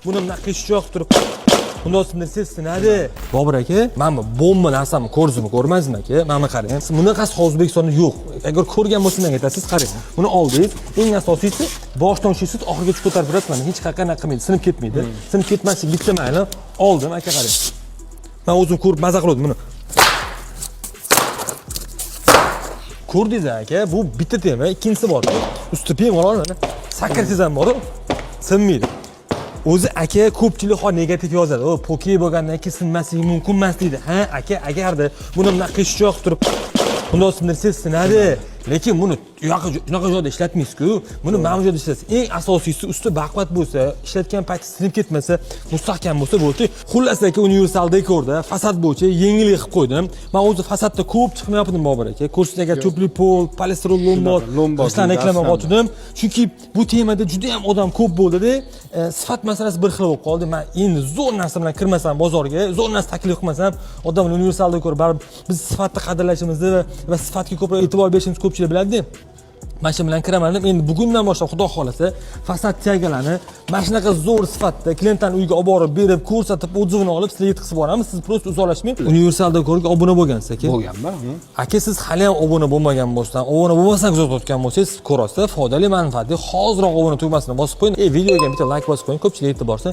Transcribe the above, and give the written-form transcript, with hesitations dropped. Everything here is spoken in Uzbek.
Buni bunaqa qiyshiqroq turib, bundoq sindirsangiz, sinadi. Bobur aka, mana bu bomba narsamni ko'rdingizmi, ko'rmadingizmi, aka? Mana buni qarang, bunaqasi hozir O'zbekistonda yo'q. Agar ko'rgan bo'lsangiz, menga aytasiz. Qarang, buni oldingiz, eng asosiysi, boshidan ushlaysiz, oxirigacha ko'tarib turasiz. Mana, hech qayerga anaqa qilmaydi, sinib ketmaydi. Sinib ketmasligi bitta mayli. Oldim, aka, qarang, man o'zim ko'rib maza qildim buni. Ko'rdingiz, aka, bu bitta tema. Ikkinchisi bor, usti bemalol, mana, sakrasangiz ham boru, sinmaydi o'zi. Aka, ko'pchilik hozir negativ yozadi: "O, poke bo'lgandan keyin sinmasligi mumkin emas", deydi. Ha, aka, agarda buni bunaqa qiyshiqroq turib, bundoq sindirsangiz, sinadi. Lekin buni uyoqqa, shunaqa joyda ishlatmaysiz-ku. Buni mana bu joyda ishlatasiz. Eng asosiysi, usti baquvvat bo'lsa, ishlatgan payti sinib ketmasa, mustahkam bo'lsa, bo'ldi. Xullas, aka, universal dekorda fasad bo'yicha yengillik qilib qo'ydim. Man o'zi fasadda ko'p chiqmayaptim, Bobur aka. Ko'rsangiz agar, тёплый пол, полистирол, lombard, Lombard. G'ishtlarni reklama qilyotgandim, chunki bu temada juda ham odam ko'p bo'ldida, sifat masalasi bir xil bo'lib qoldi. Man endi zo'r narsa bilan kirmasam bozorga, zo'r narsa taklif qilmasam, odamlar universalda ko'rib, baribir biz sifatni qadrlashimizni va sifatga ko'proq e'tibor berishimizni ko'pchilik biladida. Mana shu bilan kiraman deb, endi bugundan boshlab, xudo xohlasa, fasad тяга larni mana shunaqa zo'r sifatda klientlarni uyiga olib borib berib, ko'rsatib, отзыв ini olib, sizlarga yetkazib boramiz. Siz просто uzoqlashmang. Universalda ko'rga obuna bo'lgansiz, aka? Bo'lganman. Aka, siz hali ham obuna bo'lmagan bo'lsan, obuna bo'lmasdan kuzatayotgan bo'lsangiz, ko'rasizda, foydali, manfaatli, hoziroq obuna tugmasini bosib qo'ying. Videoga bitta layk bosib qo'ying, ko'pchilik e'tibor borsin.